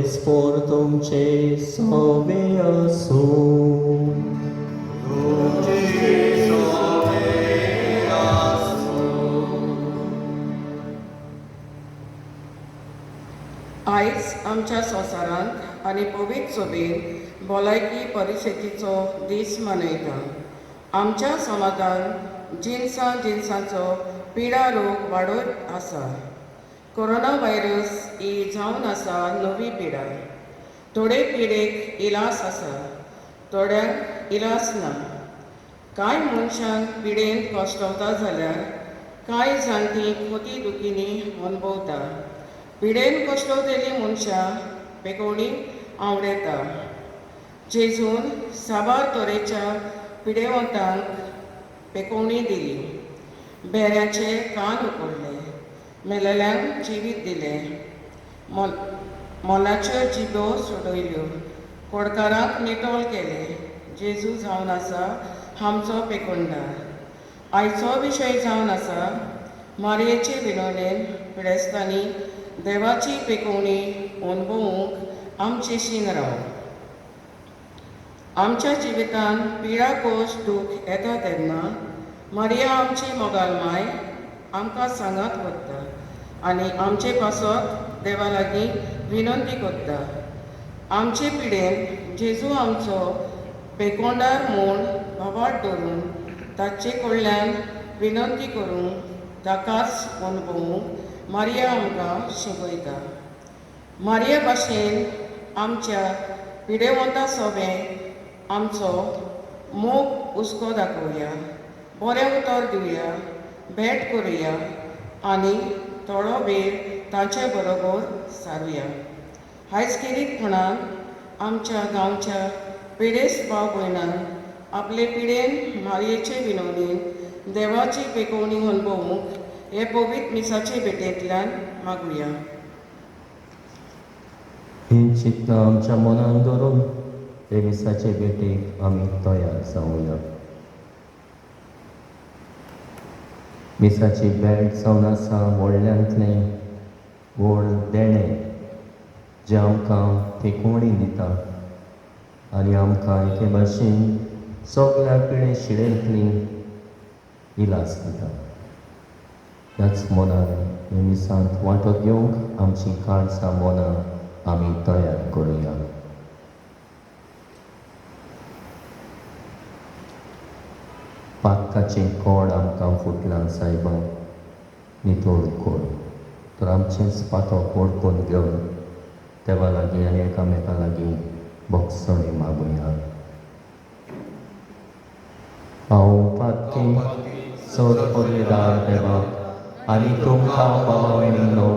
सर्वेस्पोर तुमचे सोवे आसूं. आयज आमच्या संवसारांत आनी पवित्र सभेन भलायकी परिशदेचो दीस मनयता. आमच्या समाजांत जिनसां जिनसांचो पिडा रोग वाडत आसा. कोरोना व्हायरस ही जावन आसा नवी पिडा. थोडे पिडेक इलाज आसा, थोड्यांक इलाज ना. कांय मनशांक पिडेन कश्टवता जाल्यार कांय जाणटीं खोती दुखींनी अणभवता. पिडेन कश्टवतेलीं मनशां पेकोवणी आवडता. जेजून साबार तरेच्या पिडेवंतांक पेकोवणी दिली. बेऱ्याचे कान उकडले, मेलेल्यांक जिवीत दिलें, मोलाच्यो जिबो सोडयल्यो, कोडकारांक नितळ केले. जेजू जावन आसा आमचो पेकोंडार. आयचो विशय जावन आसा मारयेचे विनोणेन पिडेस्तांनी देवाची पेकोवणी अणभवूंक आमचे शीन राव. आमच्या जिवितांत पिडा कोश दूख येता तेन्ना मारिया आमची मोगाल माय आमकां सांगात करता आनी आमचे पासत देवा लागीं विनंती करता. आमचे पिडेन जेजू आमचो पेकोंडार म्हूण भावार्थ धरून ताचे कडल्यान विनंती करूंक ताकाच अणभवूंक मारिया आमकां शिकयता. मारिया भाशेन आमच्या पिडेवंता सोबें आमचो मोग हुस्को दाखोवया, बरें उतर दिवया, भेट करुया आनी थोडो वेळ तांचे बरोबर सारुया. आयज खेरीतपणान आमच्या गांवच्या पिडेस्त भाव भयणांक आपले पिडेन मारयेचे विनवणेन देवाची पेकोवणी अणभवूंक हे पवित्र मिसाचे भेटेंतल्यान मागुया. ही चिंतना आमच्या मनान धरून ते मिसाचे भेटेक आमी तयार जावया. मिसाची भेट जावन आसा व्हडल्यांतलें व्हड देणें, जें आमकां पेकोवणी दिता आनी आमकां एके भाशेन सगळ्या पिडे शिडेंतली इलाज दिता. ह्याच मनान हे मिसांत वांटो घेवंक आमची काळजां मनां आमी तयार करुया. पातकाचें कोड आमकां फुटलां सायबा, नितळ कोड. तर आमचेंच पातक ओडकून घेवन देवा लागीं आनी एकामेका लागीं भोगसणी मागुया. हांव पातकी चड पदवीदार देवा आनी तुमकां बाबा भयणीनो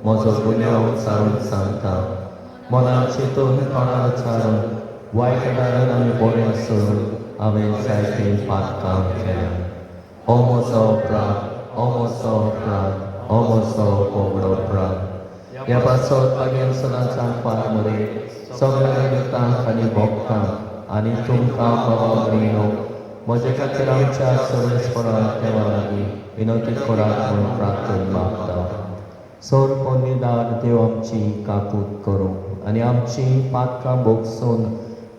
म्हजो गुन्यांव सारून सांगता. मनान चिंतून तोंडार उच्चारून वायट धाडून आनी बरें सोडून हांवें जायते पातकां केल्या. हो म्हजो अपराध, हो म्हजो अपराध, हो म्हजो व्हडलो अपराध. ह्या पासत मागीर सदांच पार मरे सगळ्या निमित्तांक आनी भोगतांक आनी तुमकां बाबा भयणीनो म्हजे खातीर आमच्या सर्वेस्पराक देवा लागीं विनंती करात म्हूण प्रार्थना मागता. सोर पन्नीदार देव आमची काकूत करूं आनी आमची पातकां भोगसून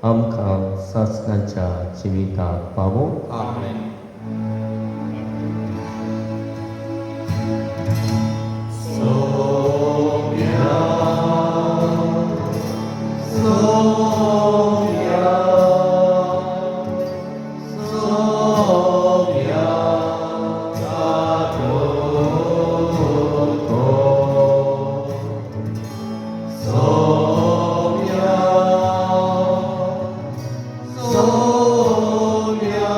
आमकां सासणाच्या जिविताक पावूं. आमेन. Sonia,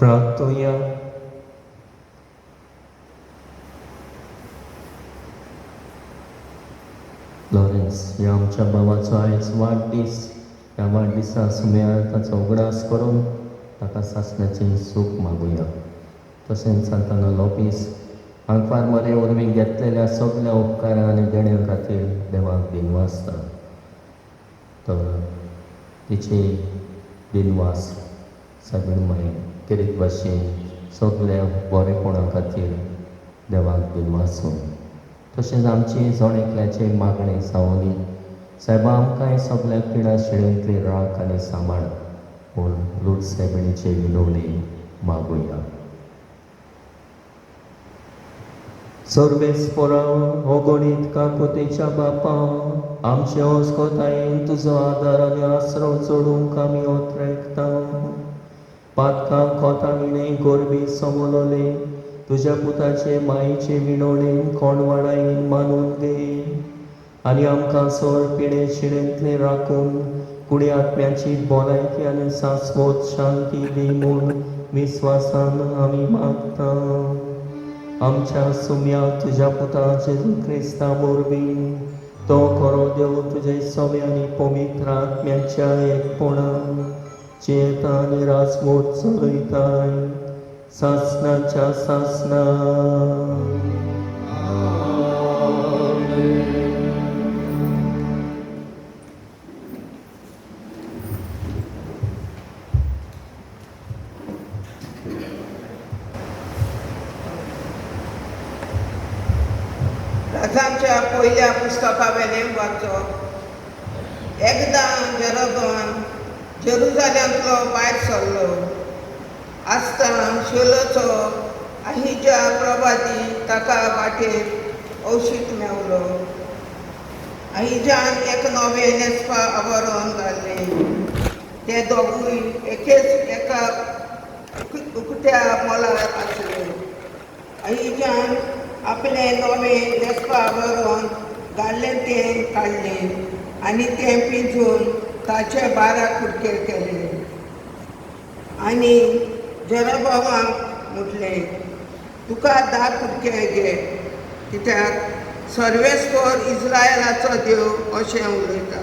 प्रार्थुया. लॉरेन्स ह्या आमच्या भावाचो आयज वाडदीस. ह्या वाडदिसा सुम्यार ताचो उगडास करून ताका सासण्याचें सूख मागुया. तशेंच सांताना लोपीस आंकवार मरे वरवीं घेतलेल्या सगल्या उपकारां आनी देण्यां खातीर देवाक दिनवासता. तर तिची दिनवास सगळे माय केरीत भाशेन सगल्या बरेपणा खातीर देवाक दिनवासून. तशेंच आमची जण एकल्याची मागणें जावनी सायबा आमकां सगल्या पिडा शिळेंतली राख आनी सांबाळ पूण लूट सायबिणीचे विनवणी मागुया. सर्वेस्पोरा अगणीत काकोतेच्या बापा, आमचे अस्कोतायेन तुजो आदार आनी आसरो चडूंक आमी ओतरेकता. पातकां कोता विणे गोरबी समोलोले तुज्या पुताचे मायेचे विणोणेन कोणवाडायेन मानून घे आनी आमकां सोर पिडे शिळेंतले राखून कुडी आत्म्याची भलायकी आनी सास्वत शांती दी म्हूण विस्वासान आमी मागता. आमच्या सुम्या तुज्या पुता जेजू क्रिस्ता वरवीं तो खरो देव तुजे सवे आनी पवित्र आत्म्याच्या एकपणान जियेता आनी राजवट चलयताय सासनाच्या सासना. राजांच्या पयल्या पुस्तकावेलें वाचप. एकदां जेरोबोआम जेरुजाल्यांतलो भायर सरलो आसतना शेलोचो आहिजा प्रभाती ताका वाटेर औशीत मेवलो. आहिजान एक नवें न्हेसपा आवरण घाल्लें. ते दोगूय एकेच एका उकत्या मोलार आसले. आहिजान आपलें नवें न्हेसपा आवरण घाल्लें तें काडलें आनी तें पिंजून ताचे 12 कुडके केले आनी जेरोबोआमाक म्हटलें, तुका 10 कुडके घे, कित्याक सर्वेस्पोर इस्रायलाचो देव अशें उलयता.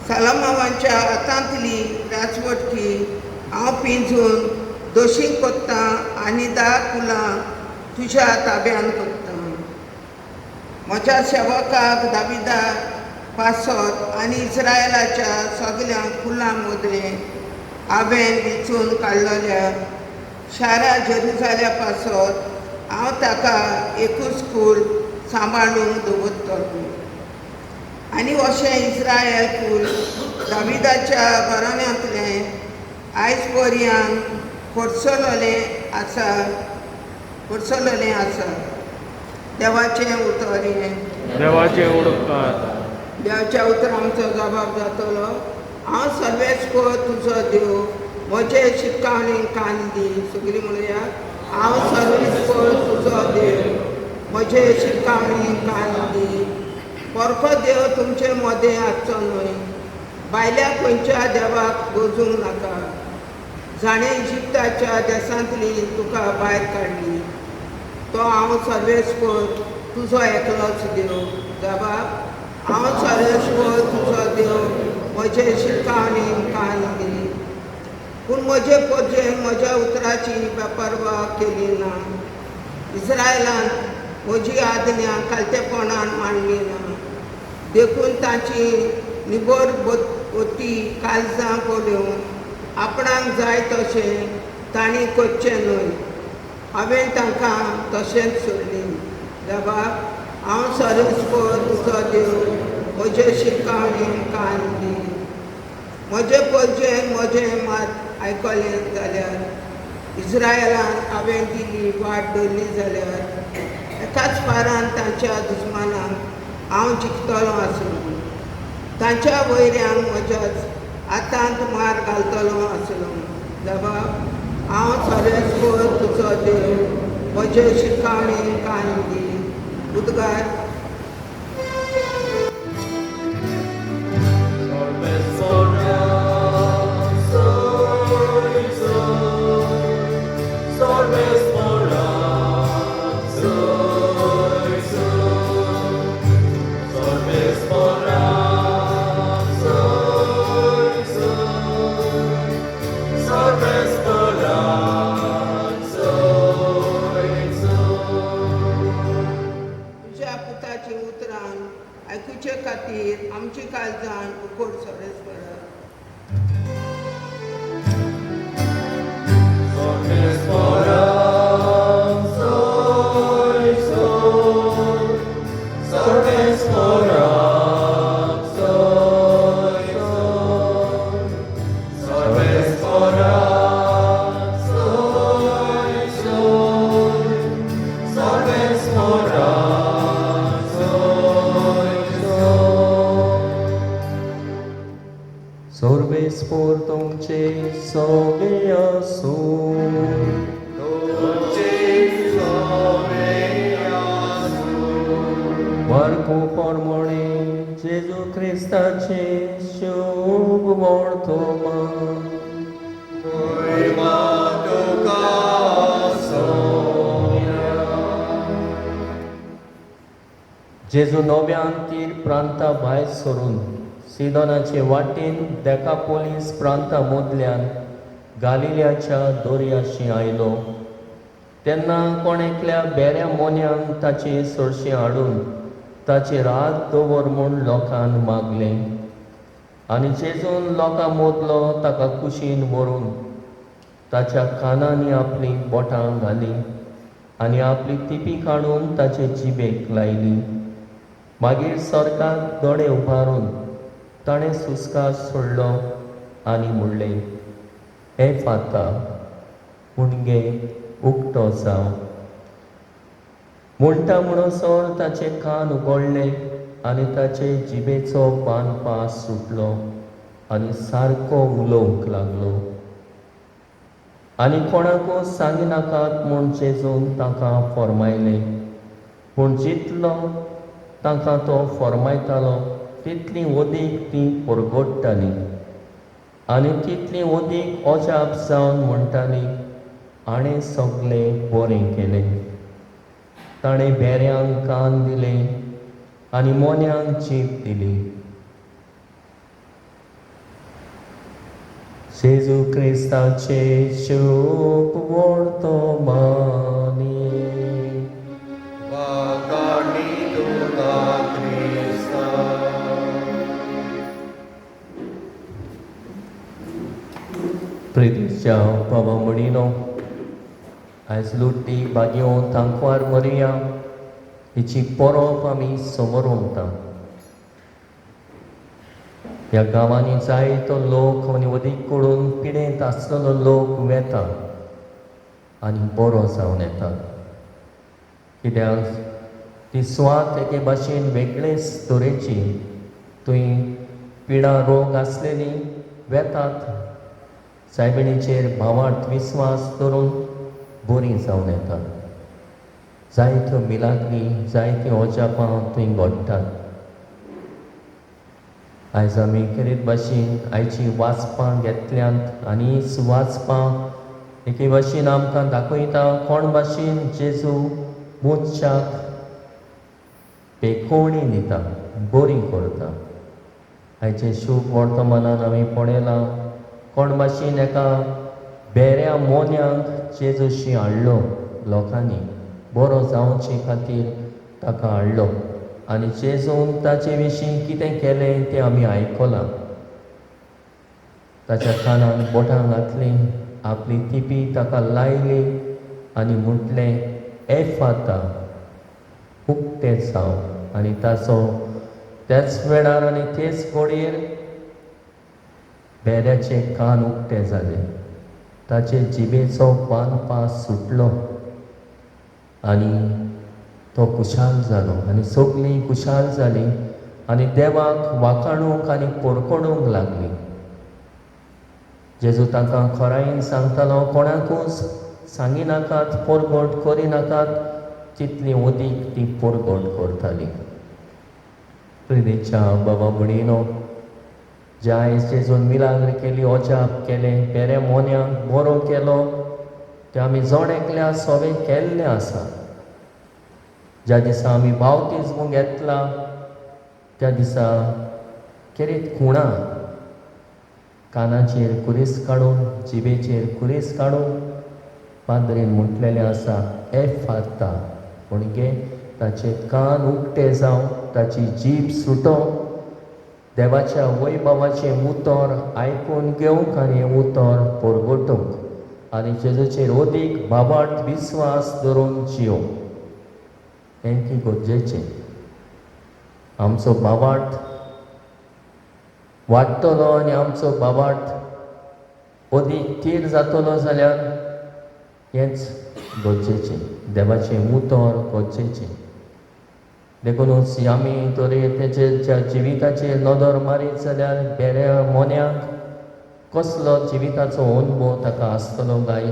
सालमांवाच्या हातांतली राजवटकी हांव पिंजून दोशी कोत्तां आनी 10 कुलां तुज्या ताब्यान कोत्तां. म्हज्या सेवकाक दाविदा पासत आनी इस्रायलाच्या सगल्या कुलां मदलें हांवें विचून काडलेल्या शारा जेरुजाल्या पासत हांव ताका एकूच कूल सांबाळूंक दवरतलो. आनी अशें इस्रायल कूल दाविदाच्या घराण्यांतलें आयज पर्यान कोरसलोलें आसा. देवाचें उतर हें. देवाचें उपकार. देवाच्या उतरांचो जबाब जातलो. हांव सर्वेस्पोर तुजो देव, म्हजे शिटकावणेक कान दी. सगळीं म्हणुया, हांव सर्वेस्पोर तुजो देव, म्हजे शिटकावणेक कान दी. परको देव तुमचे मदें आसचो न्हय. भायल्या खंयच्या देवाक गजूंक नाका. जाणें इजिप्ताच्या देसांतली तुका भायर काडली तो हांव सर्वेस्पोर तुजो एकलोच देव. जबाब, हांव सर्वेस्पोर तुजो देव, म्हजे शिटकावणेक कान दी. पूण म्हजे पोरजेन म्हज्या उतराची बेपर्वा केली ना. इस्रायलान म्हजी आज्ञा खालतेपणान मांडली ना. देखून तांची निबर ओती काळजां पळोवन आपणाक जाय तशें तांणी करचें न्हय. हांवें तांकां तशेंच सोडलीं. जबाब, हांव सर्वेस्पोर तुजो देव, म्हजे शिटकावणेक कान दी. म्हजे पोरजेन म्हजें मात आयकलें जाल्यार, इस्रायलान हांवें दिली वाट धरली जाल्यार, एकाच फारान तांच्या दुस्मानांक हांव जिखतलो आसलो. तांच्या वैऱ्यांक म्हज्याच हातांत मार घालतलो आसलो. जबाब, हांव सर्वेस्पोर तुजो देव, म्हजे शिटकावणेक कान दी. उद्गार. Sarvesora, सर्वेस्पोर तुमचे सगळे आसूं. मार्को प्रमाणे जेजू क्रिस्ताचे शुभ वर्तमान. जेजू नव्यान तीर प्रांता भायर सरून सिदोनाचे वाटेन देकापोलीस प्रांता मदल्यान गालिल्याच्या दर्याशी आयलो. तेन्ना कोण एकल्या बेऱ्या मोन्यांक ताचे सरशी हाडून ताचेर हात दवर म्हूण लोकान मागलें. आनी जेजून लोकां मदलो ताका कुशीन व्हरून ताच्या कानांनी आपलीं बोटां घालीं आनी आपली तिपी काडून ताचे जिबेक लायली. मागीर सरकाक दोळे उबारून ताणें सुस्कार सोडलो आनी म्हणलें, हे फाता, पुणगे उक्तो जाव. म्हणटा म्हणसर ताचे कान उगडले आनी ताचे जिबेचो बांदपास सुटलो आनी सारको उलोवंक लागलो. आनी कोणाकूच सांगिनाकात म्हूण जेजून तांकां फर्मायलें. पूण जितलो तांकां तो फर्मायतालो तितली अदीक तीं परगट्टालीं आनी तितली अदीक अजाप जावन म्हणटालीं, हाणें सगळें बरें केलें. ताणें बेऱ्यांक कान दिले आनी मोन्यांक जीब दिली. जेजू क्रिस्ताचे शुभ वर्तमानी. प्रितीच्या बाबा म्हणिनो, आयज लुट्टी बागयो तांकवार मरिया हिची परब आमी समोर उमता. ह्या गांवांनी जायतो लोक आनी अदीक करून पिडेंत आसलेलो लोक वेता आनी बरो जावन येता. कित्याक ती सुवात एके भाशेन वेगळेच तरेची. थंय पिडा रोग आसलेली वेतात, सायबिणीचेर भावार्थ विस्वास धरून बरीं जावन येतात. जायत्यो मिलाग्री, जायत्यो अजापां थंय घडटात. आयज आमी खेरीत भाशेन आयची वाचपां घेतल्यांत आनी हीच वाचपां एके भाशेन आमकां दाखयता कोण भाशेन जेजू मनशाक पेखोवणी दिता, बरी करता. आयचे शुभ वर्तमानान आमी पळयलां कोण भाशेन एका बेऱ्या मोन्यांक जेजूशी हाडलो लोकांनी, बरो जावचे खातीर ताका हाडलो आनी जेजून ताचे विशीं कितें केलें तें आमी आयकलां. ताच्या कानान बोटां घातलीं, आपली तिपी ताका लायली आनी म्हटलें, एफाता, उक्तें जाव. आनी ताचो त्याच वेळार आनी तेच घडयेर बेऱ्याचे कान उक्ते जाले, ताचे जिबेचो बांदपास सुटलो आनी तो खुशाल जालो आनी सगळीं खुशाल जालीं आनी देवाक वाखाणूंक आनी परकोणूंक लागलीं. जेजू तांकां खरायेन सांगतालो, कोणाकूच सांगिनाकात, परगट करिनाकात, तितली अदीक ती परगट करताली. प्रितीच्या बाबा भयणीनो, ज्या आयज जेजून मिलाग्र केली, अजाप केलें, बेऱ्या मोन्यांक बरो केलो, तें आमी जण एकल्या सोवें केल्लें आसा. ज्या दिसा आमी बावतिज्म घेतला त्या दिसा खेरीत खुणां कानाचेर कुरीस काडून, जिबेचेर कुरीस काडून पाद्रीन म्हटलेलें आसा, एफाता, म्हणजे ताचे कान उक्ते जावं, ताची जीब सुटो, देवाच्या वैभवाचें उतर आयकून घेवंक आनी हें उतर परगटूंक आनी जेजूचेर अदीक भावार्थ विस्वास धरून जियोंक. हें की गरजेचें. आमचो भावार्थ वाडटलो आनी आमचो भावार्थ अदीक थीर जातलो जाल्यार हेंच गरजेचें, देवाचें उतर गरजेचें. देखूनच आमी तरी तेचे जिविताचेर नदर मारीत जाल्यार बेऱ्या मोन्यांक कसलो जिविताचो अनुभव ताका आसतलो काय?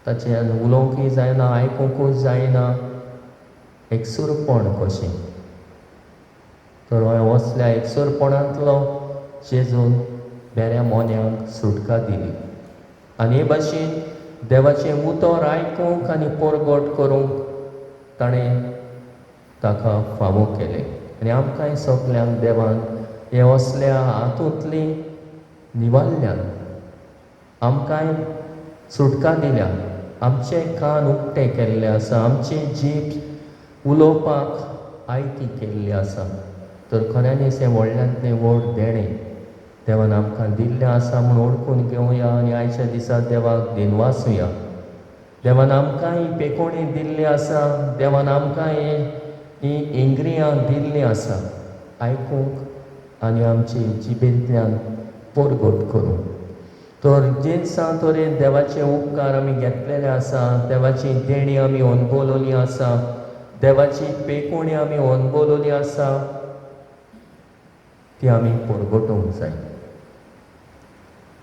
ताच्यान उलोवंकूय जायना, आयकुंकूय जायना, एकसूरपण कशें. तर असल्या एकसूरपणांतलो जेजून बेऱ्या मोन्यांक सुटका दिली आनी हे भाशेन देवाचें उतर आयकूंक आनी परगट करूंक ताणें ताका फावो केलें. आनी आमकांय सगल्यांक देवान हे असल्या हातूंतली निवारल्यान आमकांय सुटका दिल्या. आमचे कान उक्ते केल्ले आसा, आमची जीब उलोवपाक आयती केल्ली आसा. तर खऱ्यांनीच हें व्हडल्यांतलें व्हड देणें देवान आमकां दिल्लें आसा म्हूण ओळखून घेवया आनी आयच्या दिसा देवाक दिनवासुया. देवान आमकां ही पेकोणी दिल्ली आसा, देवान आमकां ही इंद्रियां दिल्लीं आसा आयकूंक आनी आमची जिबेंतल्यान परगट करूंक. तर जिनसां तरेन देवाचे उपकार आमी घेतलेले आसा, देवाची देणी आमी अणभवलेली आसा, देवाची पेकोणी आमी अणभवलेली आसा, ती आमी परगटूंक जाय.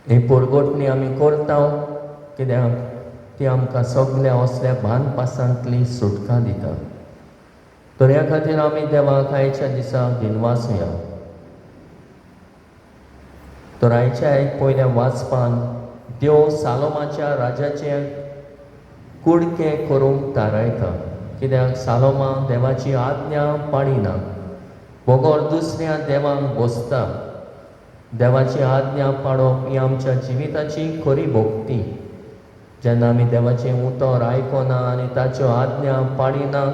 ही परगटणी आमी करता कित्याक ती आमकां सगल्या असल्या बांदपासांतली सुटका दिता. तर ह्या खातीर आमी देवाक आयच्या दिसा दिनवासुया. तर आयच्या एक पयल्या वाचपान देव सालोमाच्या राजाचे कुडके करूंक थारायता, कित्याक सालोमा देवाची आज्ञा पाळिना, बगर दुसऱ्या देवांक बसता. देवाची आज्ञा पाळप ही आमच्या जिविताची खरी भक्ती. जेन्ना आमी देवाचें उतर आयकना आनी ताच्यो आज्ञा पाळिना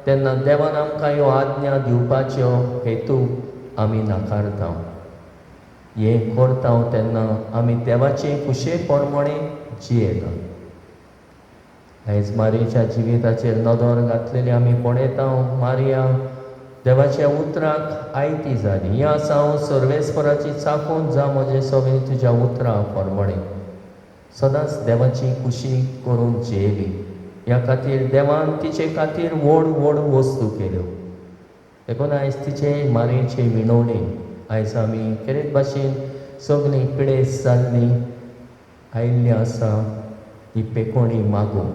तेन्ना देवान आमकां ह्यो आज्ञा दिवपाच्यो हेतू आमी नाकारता. हें करता तेन्ना आमी देवाचे खुशे प्रमाणे जियेना. आयज मारयेच्या जिविताचेर नदर घातलेली आमी पळयता, मारिया देवाच्या उतराक आयती जाली. हें आसा हांव सर्वेस्पराची चाकून जा म्हजें सगळें तुज्या उतरां प्रमाणे. सदांच देवाची खुशी करून जियेली. ह्या खातीर देवान तिचे खातीर व्हड व्हड वस्तू केल्यो. देखून आयज तिचे मारयेचे विनवणी आयज आमी खेरीत भाशेन सगळीं पिडेस्त जाल्लीं आयिल्लीं आसा ही पेकोणी मागूंक.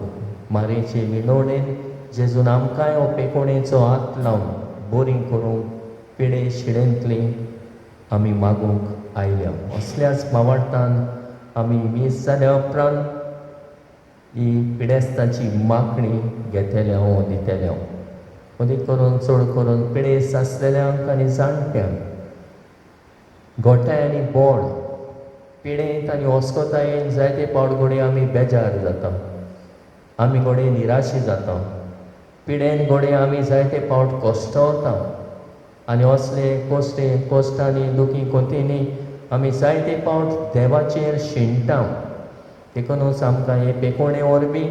मारयेचे विनवणेन जेजून आमकांय हो पेकोणेचो हात लावन बरी करूंक पिडे शिडेंतली आमी मागूंक आयल्या. असल्याच मावाडटान आमी मीस जाल्या उपरांत ही पिडेस्ताची मागणी घेतले हांव दितले हांव. अदीक करून चड करून पिडेस्त आसलेल्यांक आनी जाणट्यांक गोठाय आनी बोड पिडेंत आनी अस्कतायेन जायते पावट घडये आमी बेजार जाता, आमी घडये निराशी जाता, पिडेन घडये आमी जायते पावट कश्टवता आनी असले कश्टे कश्टांनी दुखी कोतींनी आमी जायते पावट देवाचेर शिणटा. देखूनच आमकां हे पेकोणे वरवीं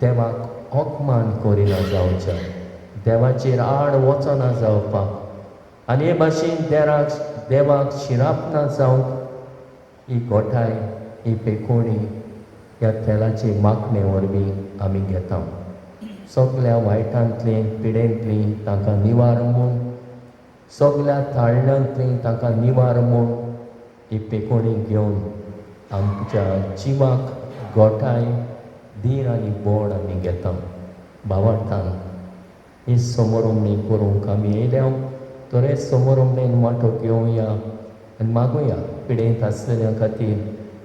देवाक अपमान करिना जावच्या, देवाचेर आड वचना जावपाक आनी हे भाशेन देवाक शिराप ना जावंक ही गोठाय ही पेकोणी ह्या तेलाची मागणे वरवीं आमी घेता. सगल्या वायटांतली पिडेंतली तांकां निवार म्हूण, सगल्या ताळण्यांतली तांकां निवार म्हूण ही पेकोणी घेवन आमच्या जिवाक गोठाय धीर आनी बोड आमी घेता. भावार्थान ही समोरमणी करूंक आमी येयल्या तर हे समोरमणेन वांटो घेवया आनी मागुया पिडेंत आसलेल्या खातीर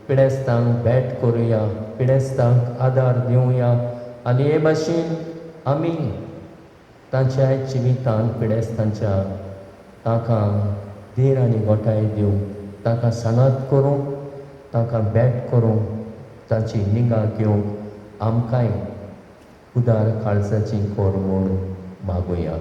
पिडेस्तांक भेट करुया, पिडेस्तांक आदार दिवया आनी हे भाशेन आमी तांच्या जिवितांत पिडेस्तांच्या तांकां धीर आनी गोठाय दिवंक, तांकां सांगात करूंक, तांकां भेट करूंक, तांची निगा घेवंक आमकांय उदार काळजाची कोर म्हूण मागुया.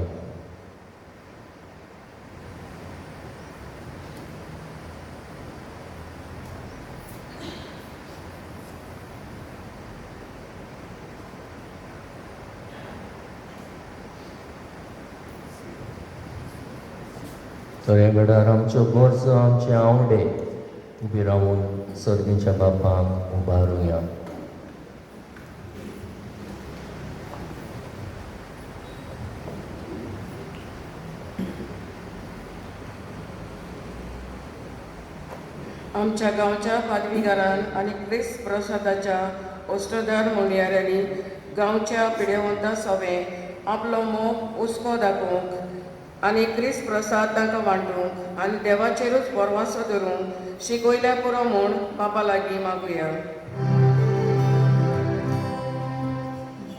तर ह्या वेळार आमच्यो गरजो आमचे आवडे उबी रावून सर्गीच्या बापाक उबारुया. आमच्या गांवच्या पादवीगारान आनी क्रिस्त प्रसादाच्या ओस्टोदार मुंडयाऱ्यांनी गांवच्या पिडेवंता सोवें आपलो मोग हुस्को दाखोवंक आनी क्रिस्त प्रसाद तांकां वांटूंक आनी देवाचेरूच भरवंसो धरूंक शिकयल्या पुरो म्हूण बापा लागीं मागुया.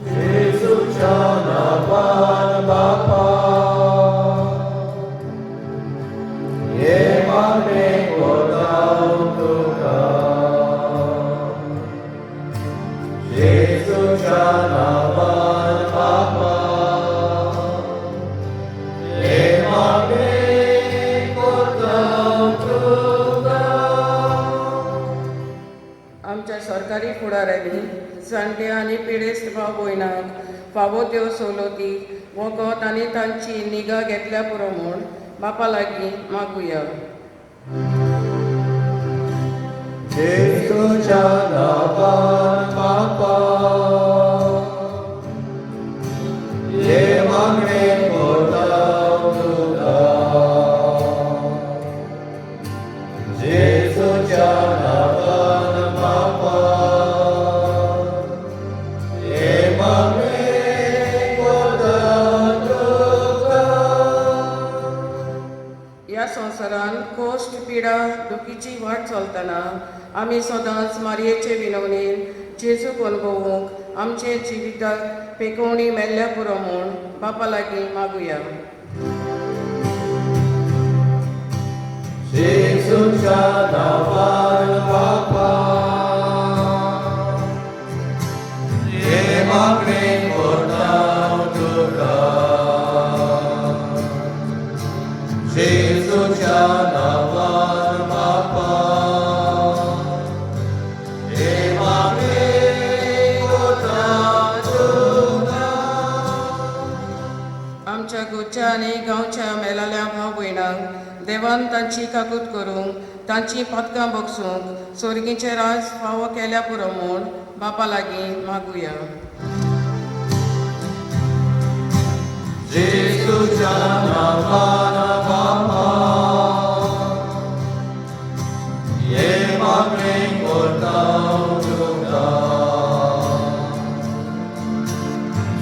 जेजूच्या नांवान बापा, हे मागणें करता तुका. जेजूच्या नांवान बापा, हे मागणें करता तुका. आमच्या सरकारी फुडाऱ्यांनी जाणटे आनी पिडेस्त भाव भयणांक फावो त्यो सवलती वखद आनी तांची निगा घेतल्या पुरो म्हूण बापा लागीं मागुया. जेजूच्या नांवान बापा, हे मागणें करता तुका. जेजूच्या नांवान बापा, हे मागणें करता तुका. ह्या संवसारान कोश्ट पिडा दुखीची वाट चलतना आमी सदांच मारयेचे विनवणेन जेजूक अनुभवूंक आमचे जिविताक पेकोवणी मेल्ल्या पुरो म्हूण बापा लागीं मागुया. जेजूच्या नांवान बापा, हे मागणें करता तुका. जेजूच्या नांवान बापा, हे मागणें करता तुका. आमच्या गोच्या आनी गांवच्या मेलाल्या भाव भयणांक देवान तांची काकूत करूंक तांची पदकां बगसूंक सोर्गीचें राज फावो केल्या पुरो म्हूण बापा लागीं मागुया. जेजूच्या नांवान बापा, हे मागणें करता तुका.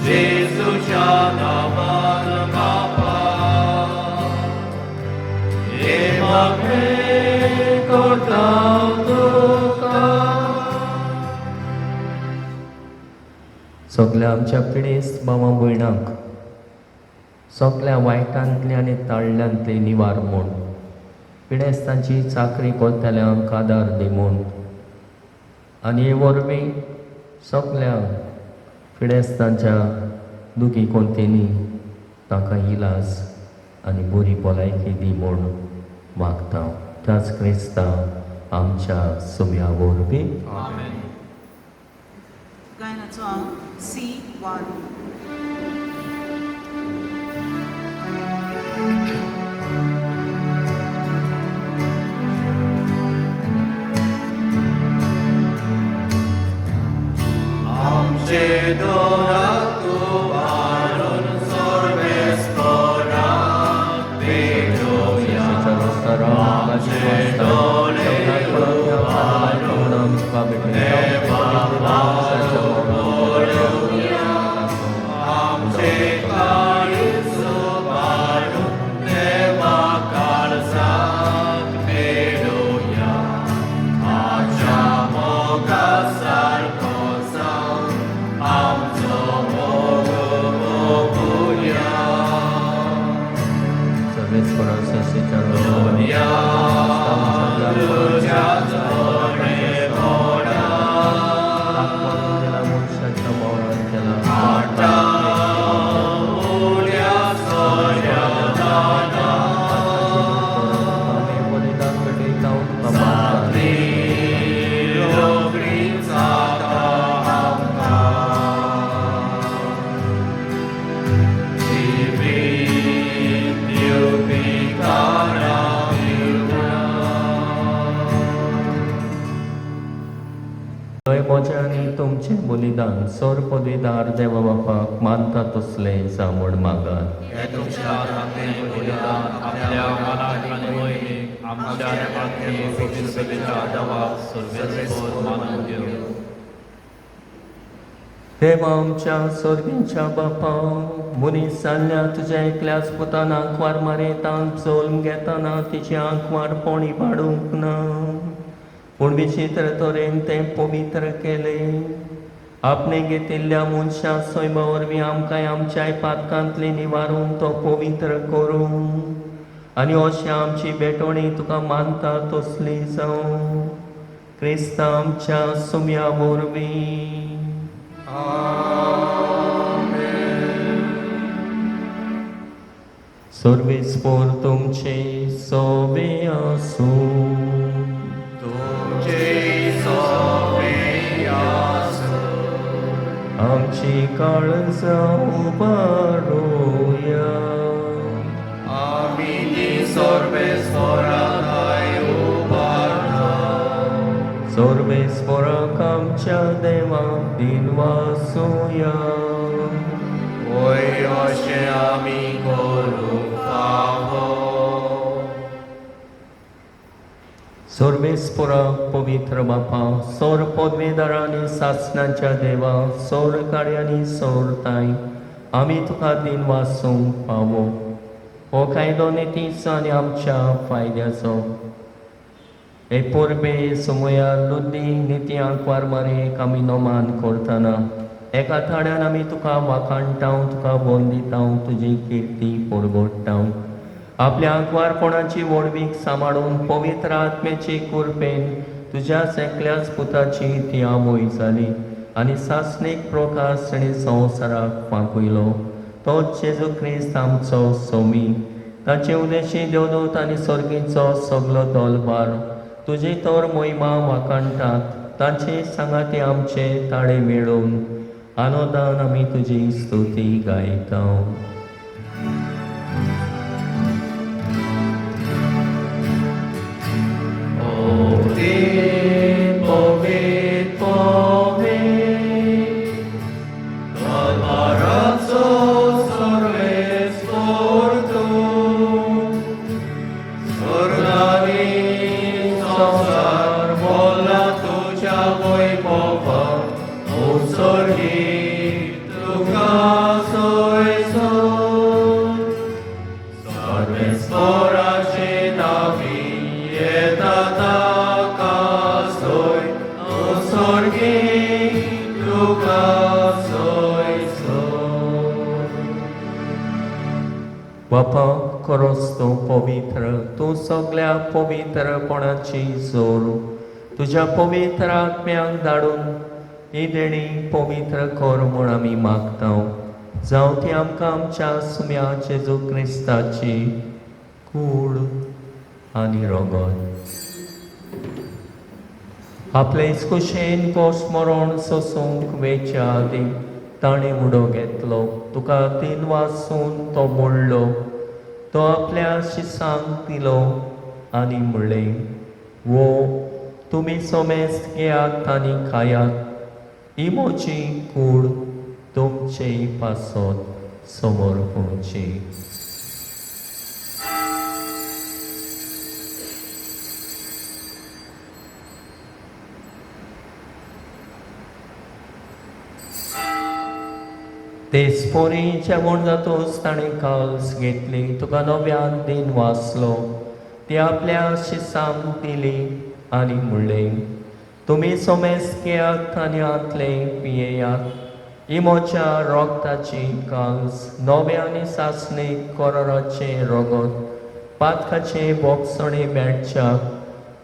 जेजूच्या नांवान बापा, हे मागणें करता तुका. सगल्या आमच्या पिडेस्त भावा भयणांक सगल्या वायटांतले आनी ताळ्यांतले निवार म्हूण पिडेस्तांची चाकरी करतल्यांक आदार दी म्हूण आनी हे वरवीं सगल्या पिडेस्तांच्या दुखी कोंतींनी तांकां इलाज आनी बरी भलायकी दी म्हूण मागता. त्याच क्रिस्ता आमच्या सुम्या वरवीं. आमेन. गायनाचो अंक C1. आमचे दोराक तूं हाडून सर्वेस्पराक भेटोवया. आमचे काळीज बाळून देवा काळजाक भेटोवया. आच्या मोगा सारको जावन आमचो मोग मोगुया. तुज्याच बरेपणा उड्या सोऱ्या दाना जातली रोखडी जाता आमकां. जिवीत दिवपी काळा दिवया. म्हजें आनी तुमचें बलिदान सर पदवीदार देवा बापाक मानता तसलें जावं म्हूण मागात. हे तुमच्या हातांतलें बलिदान आपल्या मनाक आनी मोहिमेक आमच्या आख्खे पवित्र देवाक सर्वेस्पोर मानून घेवं. देवा आमच्या सोर्गींच्या बापा, मनीस जाल्ल्या तुज्या एकल्याच पुतान आंकवार मारेतांक जल्म घेतना तिची आंकवारपण इबाडूंक ना, पूण विचित्र तरेन तें पवित्र केलें. आपणे घेतिल्ल्या मनशा सैमा वरवीं आमकां आमच्याय पातकांतली निवारून तो पवित्र करूं आनी अशें आमची भेटवणी तुका मानता तसली जावं, क्रिस्ता आमच्या सुम्या वरवीं. सर्वेस्पोर तुमचे सोबे आसूं. तुमचे सोबे आसूं. आमची काळजां उबारुया. आमी ती सर्वेस्पोराक उबारता. सर्वेस्पोराक आमच्या देवाक दिनवासुया. वय अशें आमी करूंक फावो. सर्वेस्पोराक पवित्र बापा, सौर पदवेदारांनी सासणाच्या देवा, सौर कार्यांनी सौरताय आमी तुका दिनवासूंक पावो. हो कायदो नितीचो आनी आमच्या फायद्याचो. हे परबे समया लुद्दी निती आंकवार मारेक आमी नमान करतना एका थाड्यान आमी तुका वाखाणटाव, तुका वंदिताव, तुजी किर्ती परगोडटाव. आपल्या आंकवारपणाची व्हडवीक सांबाळून पवित्र आत्म्याचे कृपेन तुज्या एकल्याच पुताची ती आवय जाली आनी सासणीक प्रकाश ताणें संवसाराक फांकयलो, तोच जेजू क्रिस्त आमचो सोमी. ताचे उदेशी देवदूत आनी सर्गीचो सगलो दलभार तुजी तर मोहिमा वाखाणटात. ताचे सांगाती आमचे ताळे मेळोवन आनंदान आमी तुजी स्तुती गायता. पवित्र पवित्र पवित्र दरबाराचो सर्वेस्पोर तूं, स्वर्गानी संवसार भरला तुज्या वैभवान, ओ स्वर्गी तुका सोयसोर. सर्वेस्पोराचे नावी येता ताका सोय, ओ स्वर्गी तुका सोयसोर. बापा, खरोच तूं पवित्र, तूं सगल्या पवित्रपणाची जोर. तुज्या पवित्र आत्म्याक धाडून ही देणी पवित्र कर म्हूण आमी मागता. जावं ती आमकां आमच्या सुम्या जेजू क्रिस्ताची कूड आनी रगत. आपले कुशेन कोस मरण सोसूंक वेच्या आदीं ताणें उडो घेतलो, तुका तीन वासून तो मोडलो, तो आपल्या शिसांक दिलो आनी म्हणलें, वो तुमी सोमेस्त घेयात आनी खायात, ही म्हजी कूड तुमचे पासत समर्पूची. तेच पोरी जेवण जातूच ताणें काल्स घेतली, तुका नव्यान दिन वाचलो, ती आपल्या शिसांक दिली आनी म्हणलें, तुमी सोमेस्त घेयात आनी हांतलें पियेयात, ही म्हज्या रोगताची काल्स, नव्या आनी सासणीक कराराचें रगत, पातकाचें बोगसणें मेळच्याक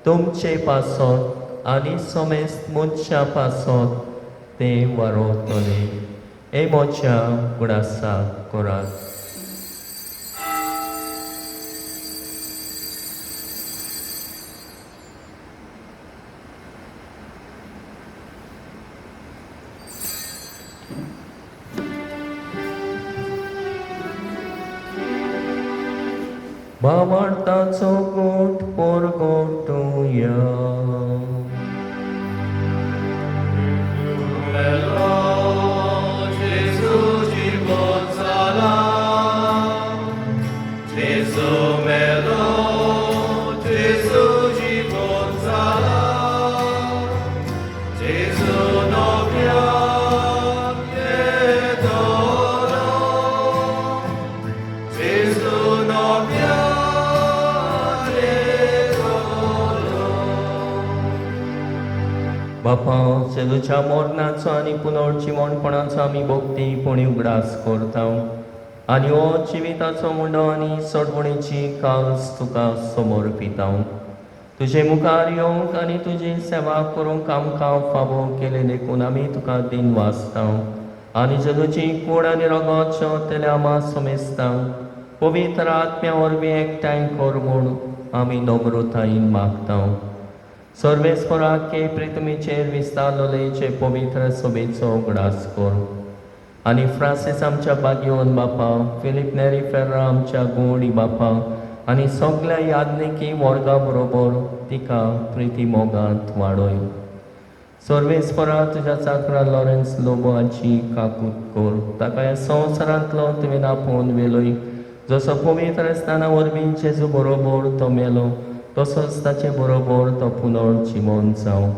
तुमचे पासत आनी सोमेस्त मनशा पासत तें वारोवतलें. हे म्हज्या गुणासाक करात. भावार्थाचो गोट परगोटुया. Gesù जिवंत जाला, Gesù melo, Gesù बापा, जेजूच्या मरणाचो आनी पुनर्जिवणपणाचो आमी भक्ती पुणी उगडास करता आनी हो जिविताचो मुंडो आनी सोडवणेची काल्स तुका समर्पिता. तुजे मुखार येवंक आनी तुजी सेवा करूंक आमकां फावो केले देखून आमी तुका दिन वाचता आनी जेजूची कूड आनी रगत शेवतल्या आमा समेस्तांक पवित्र आत्म्या वरवीं एकठांय कर म्हूण आमी नम्रतायेन मागता. सर्वेस्पराके प्रितमीचेर विस्तारलेचे पवित्र सभेचो उगडास कर आनी फ्रांसीस आमच्या बागयोन बापा, फिलीप नेरी फेर्रा आमच्या गोंडी बापा आनी सगल्या याज्ञिकी वर्गा बरोबर तिका प्रिती मोगांत वाडय. सर्वेस्परा तुज्या चाकरा लॉरेन्स लोबो हाची काकूत कर, ताका ह्या संवसारांतलो तुवें आपोवन व्हेलोय. जसो पवित्र स्नाना वरवीं जेजू बरोबर तो मेलो तसोच ताचे बरोबर तो पुनर्जिवन जावं.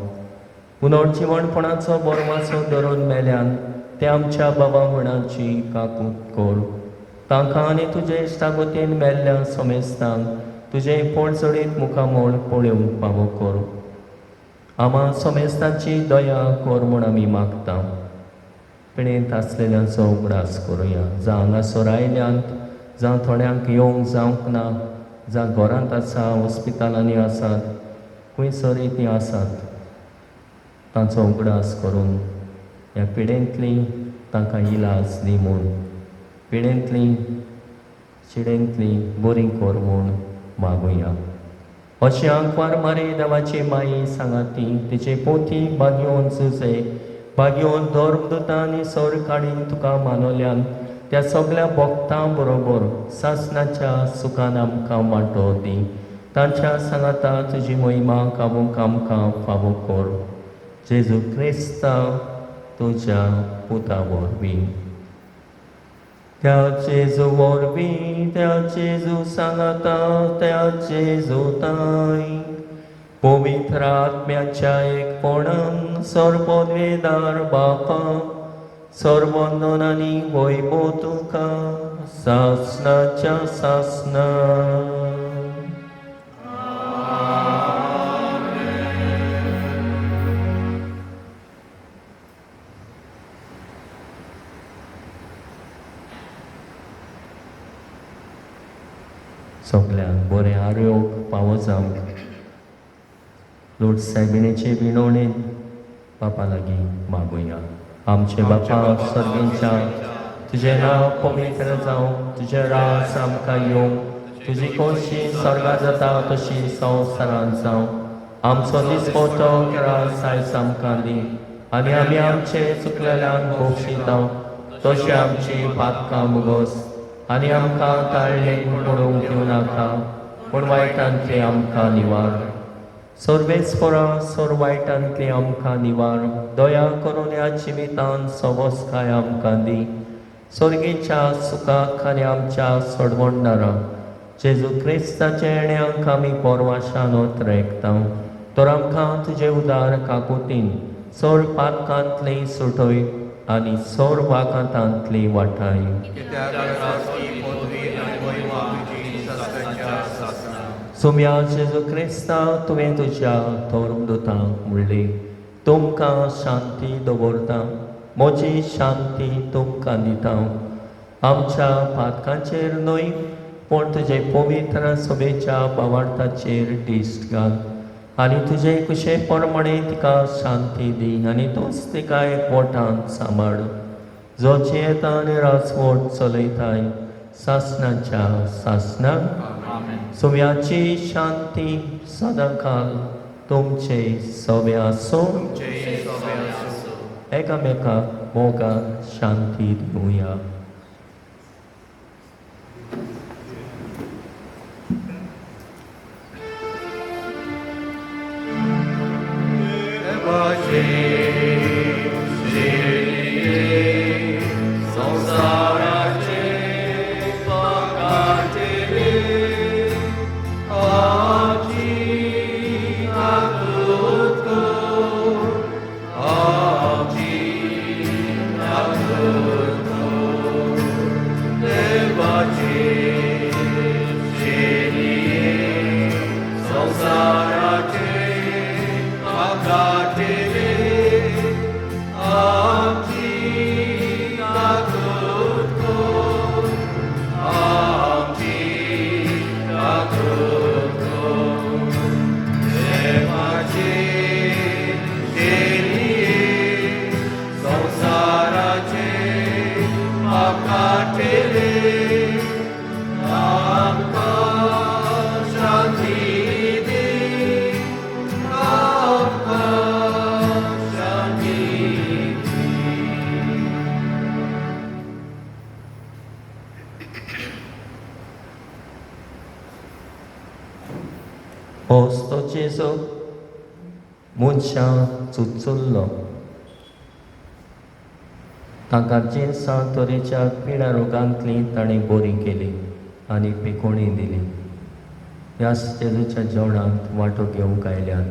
पुनर्जिवणपणाचो बरवासो धरून मेल्यान ते आमच्या बाबा म्हणाची काकूत कर. तांकां आनी तुजे इश्टागतीन मेल्ल्या समेस्तांक तुजें पोळचडीत मुखामळ पळोवंक फावो कर. आमा समेस्तांची दया कर म्हूण आमी मागता. पिणेंत आसलेल्यांचो उगडास करुया, जावं हांगासर आयल्यांत, जावं थोड्यांक येवंक जावंक ना, जावं घरांत आसा, हॉस्पिटलांनी आसात, खंयसरूय तीं आसात, तांचो उगडास करून ह्या पिडेंतली तांकां इलाज दी म्हूण, पिडेंतली चिडेंतली बरी कर म्हूण मागुया. अशें आंकवार मारी देवाची माई सांगाती तिचे पोथी बागयोवन सुसे बागयोवन धर्मदुतां आनी सर काडीन तुका मानवल्यान त्या सगल्या भक्तां बरोबर सासणाच्या सुखान आमकां वांटो दी. तांच्या सांगाता तुजी महिमा गावूंक आमकां फावो कर. जेजू क्रिस्ता तुज्या पुता वरवीं. त्या जेजू वरवीं, त्या जेजू सांगाता, त्या जेजूताय पवित्र आत्म्याच्या एकपणान सर्वोद्वेदार बापा सर्वंदन आनी वैभव तुका सासणाच्या सासणा. सगल्यांक बरें आरोग्य फावो जावंक लोट सायबिणीचे विणवणेन बापा लागीं मागुया. आमचे बापा सर्गेच्या, तुजें नांव पवित्र जावं, तुजें राज आमकां येवं, तुजी खोशी स्वर्गांत जाता तशी संवसारांत जावं. आमचो दिसपटो राज आयज आमकां दी आनी आमी आमचे चुकलेल्यांक भोगशिता तशें आमची पातकां मुगोस आनी आमकां ताळणेक पडूंक दिवं नाका, पूण वायटांतले आमकां निवार. सर्वेस्परा सर वायटांतले आमकां निवार. दया करून ह्या जिवितान सवसकाय आमकां दी. स्वर्गीच्या सुखाक आनी आमच्या सोडवणदारा जेजू क्रिस्ताच्या येण्याक आमी पोरवाशान ओतरेकता. तर आमकां तुजे उदार काकुतीन सर पातकांतली सुटय आनी सर वाकांतांतली वाटाय. सोम्या जेजू क्रिस्ता, तुवें तुज्या धर्मदुतांक म्हणली, तुमकां शांती दवरता, म्हजी शांती तुमकां दिता. आमच्या पातकांचेर न्हय पूण तुजे पवित्र सभेच्या भावार्थाचेर दिश्ट घाल आनी तुजे कुशे प्रमाणे तिका शांती दी आनी तूंच तिका एकवटान सांबाळ, जो जियेता आनी राजवट चलयताय सासणाच्या सासणाक. सोम्याची शांती सदांकाल तुमचे सवे आसूं. एकामेकाक मोगान शांती दिवया. Samsara पाकाटेले आमची काकूत कर, आमची काकूत कर. देवाचे देणये संवसाराचे पाकाटेले आमकां शांती दी, आमकां शांती दी. होस्तो जेजू मनशां चुचुल्लो तांकां जिनसां तरेच्या पिड्या रोगांतली ताणें बरी केली आनी पिकोणी दिली. ह्या जेजूच्या जेवणांत वांटो घेवंक आयल्यात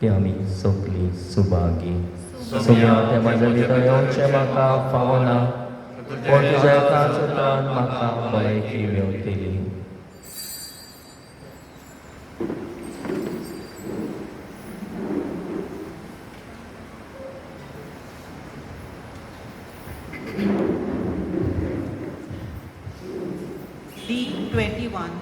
ती आमी सगलीं सुभागी. सोम्या, तें म्हाज्या भितर येवचें म्हाका फावना, पूण तुज्या एकाच उतरान म्हाका भलायकी मेवतली. D21.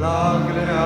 लागल्या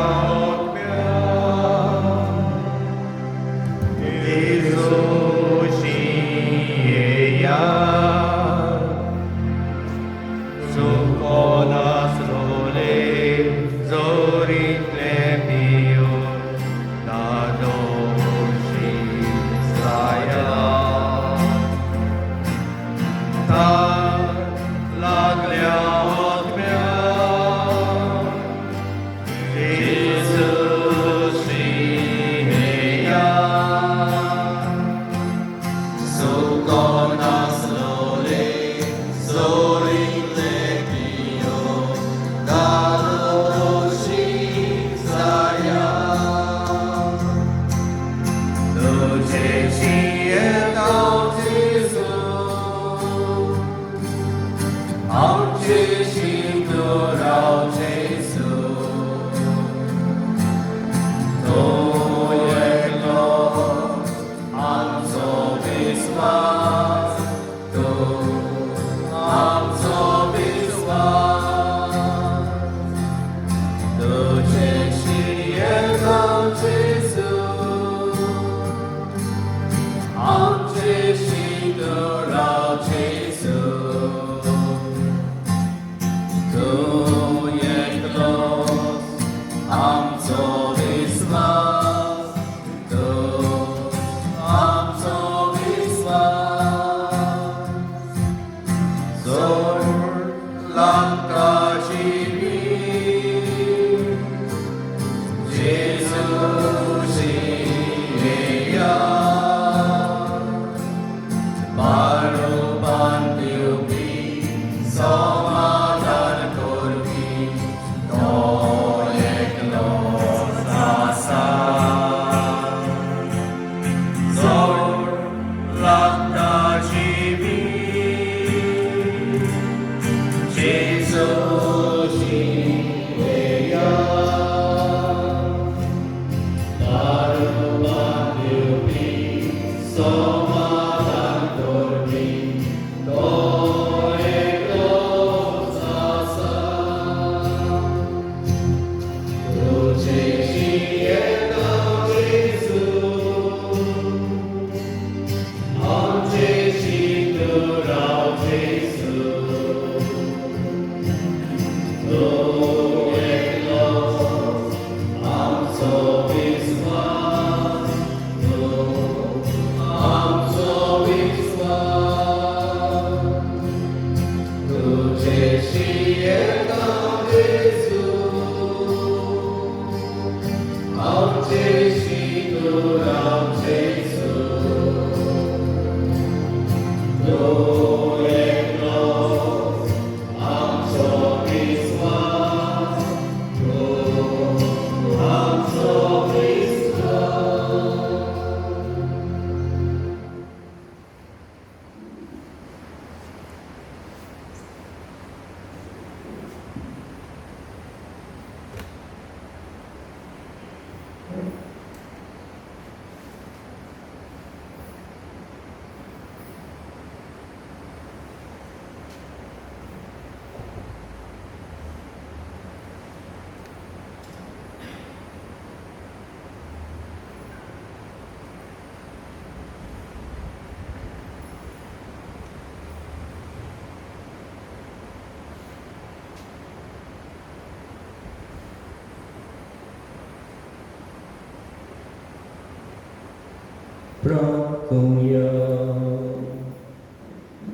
प्रार्थुया.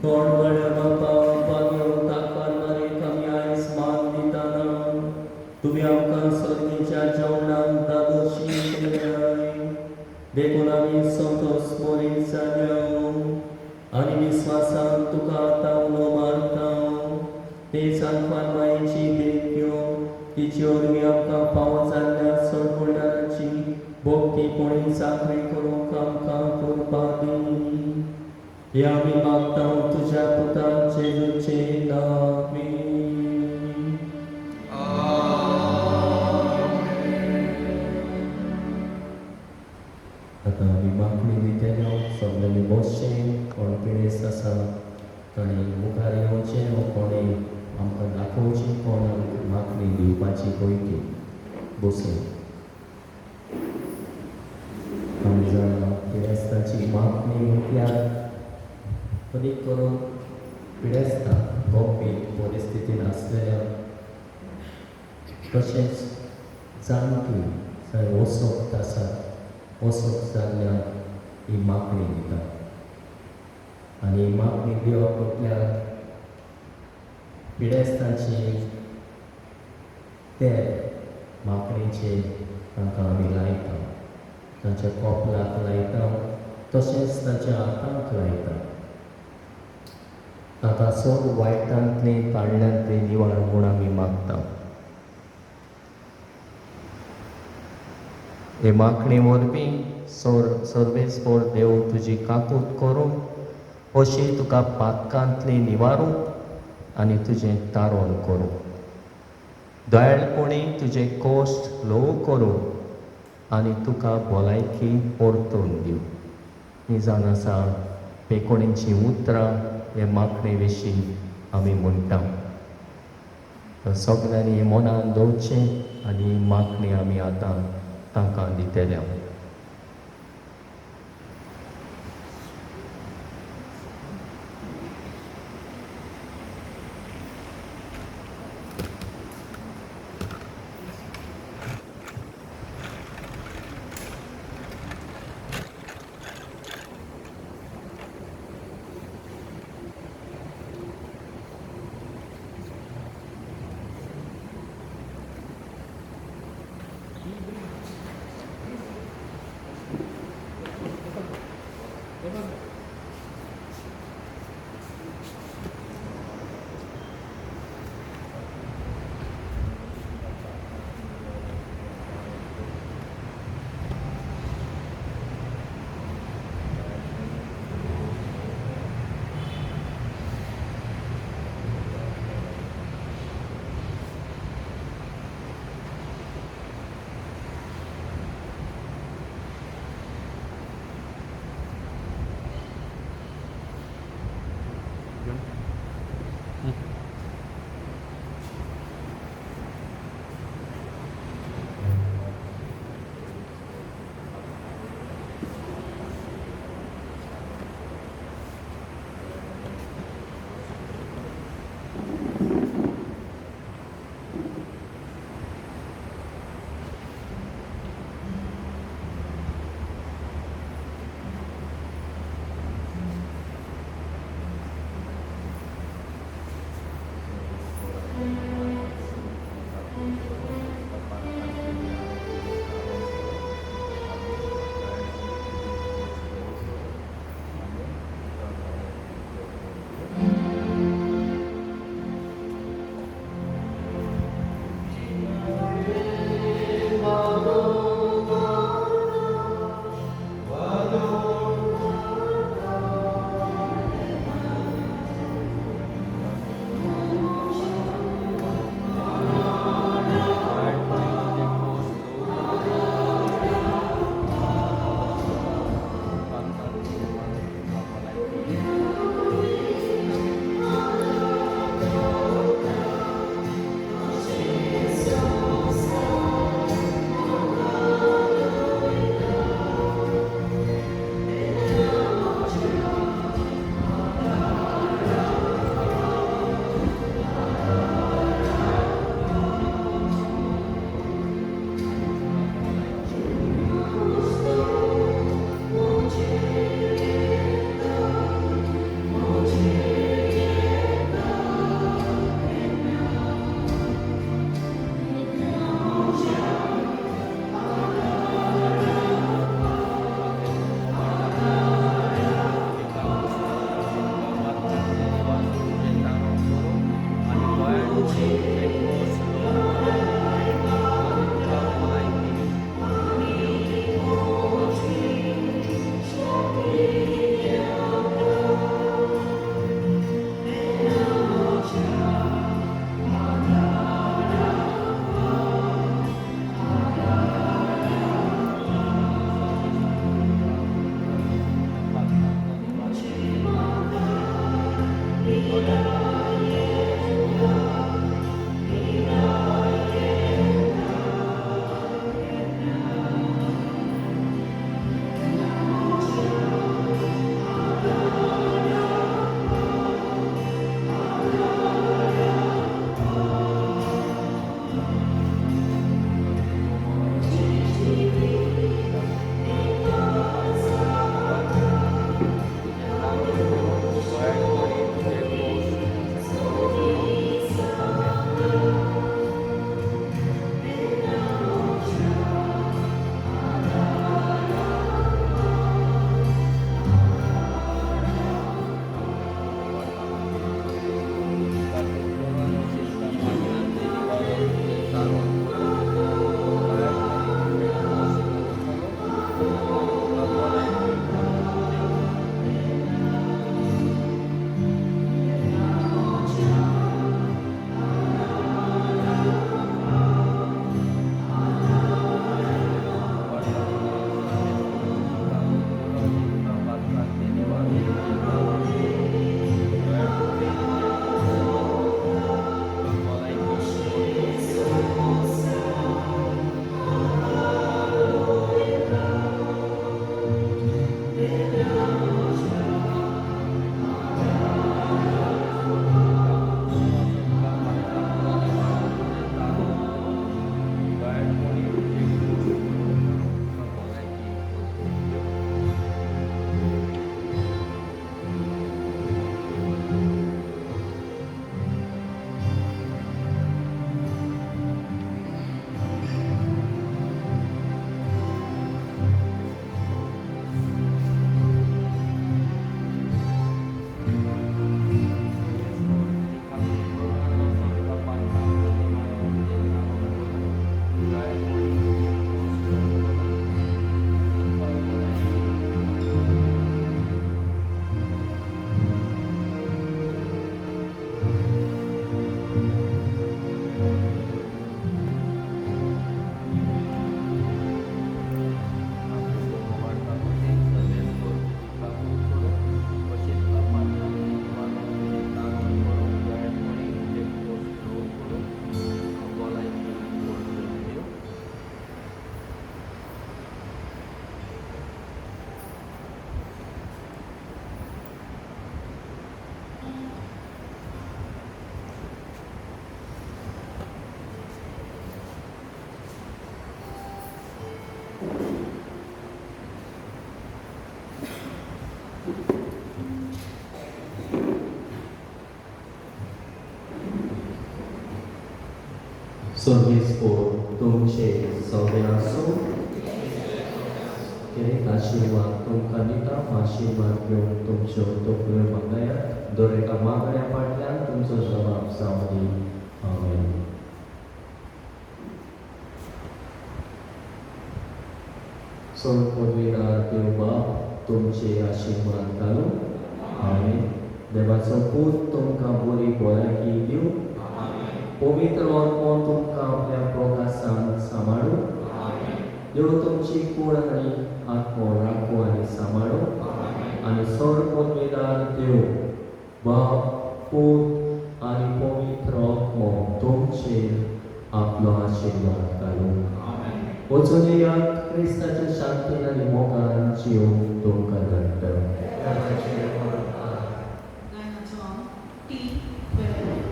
कोण बऱ्या बापा भाग्यो ताकवान मारीक आमी आयज मान दितना तुमी आमकां सर्गीच्या जेवणाक दादोशी केल्याय, देखून आमी संतोष बरी जाल्या आनी विस्वासान तुका आतां उलो मारता. ते सांकवान मायेची भेट घेवन तिचे वरवीं आमकां फावो जाल्ल्या सडगुणाची भक्तीपणी चाकरी करूंक आमकां कृपा दी. हे आमी मागता तुज्या पुता जेजूचे नांवान. आतां आमी मागणी दितले. सगल्यांनी बसचें. कोण पिडेस्त आसा ताणें मुखार येवचें वा कोणें आमकां दाखोवचें कोणाक मागणी दिवपाची पळय. बसून आमी जाणा पिडेस्ताची मागणी म्हटल्यार अदीक करून पिडेस्तां गंभीर परिस्थितीन आसलेल्या तशेंच जाणटी जाय वसक्त आसा वसक्त जाल्ल्या ही मागणी दिता. आनी ही मागणी दिवप म्हटल्यार पिडेस्तांची तेल मागणेचे तांकां आमी लायता, तांच्या कोपलाक लायता, तशेंच तांच्या हातांक लायता. ताका सोड वायटांतली काडल्यांतली निवार म्हूण आमी मागता. हे मागणी वरवीं सर्वेस्पर देव तुजी काकूत करूं, अशी तुका पातकांतली निवारूं आनी तुजें तारण करूं. दयाळपणी तुजे कश्ट ल्हव करूं आनी तुका भलायकी परतून दिवं. ही जावन आसा पेकोणीचीं उतरां हे मागणे विशीं आमी म्हणटा. तर सगल्यांनी मनान दवरचें आनी मागणी आमी आतां तांकां दितले. सर्वेस्पोर तुमचे सगळे आसूं. एक आशिर्वाद तुमकां दिता. आशिर्वाद घेवन तुमच्यो तकल्यो मागयात. दर एका मागण्या फाटल्यान तुमचो जबाब जावं दी. आमेन. सोड पदवीदार देव बाप तुमचे आशिर्वाद घालूं. आमेन. देवाचो पूत तुमकां बरी भलायकी दिवं. पवित्र आत्मो तुमकां आपल्या प्रकाशान सांबाळूं. देव तुमची कूड आनी आत्मो राखूं आनी सांबाळूं. आनी सर पदवीदार देव बाप, पूत आनी पवित्र आत्मो तुमचेर आपलो आशिर्वाद घालूं. वचून येयात. क्रिस्ताच्या शांतीन आनी मोगान जिवूंक तुमकां धाडटा. गायन song T12.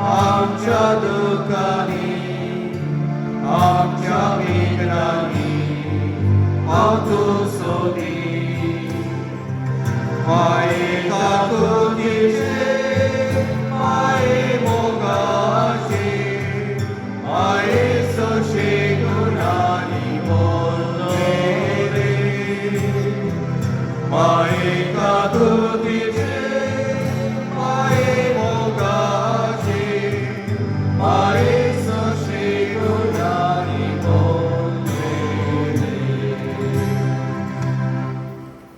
आमच्या दुखानी, आमच्या विघ्नांनी पावतो सोदी.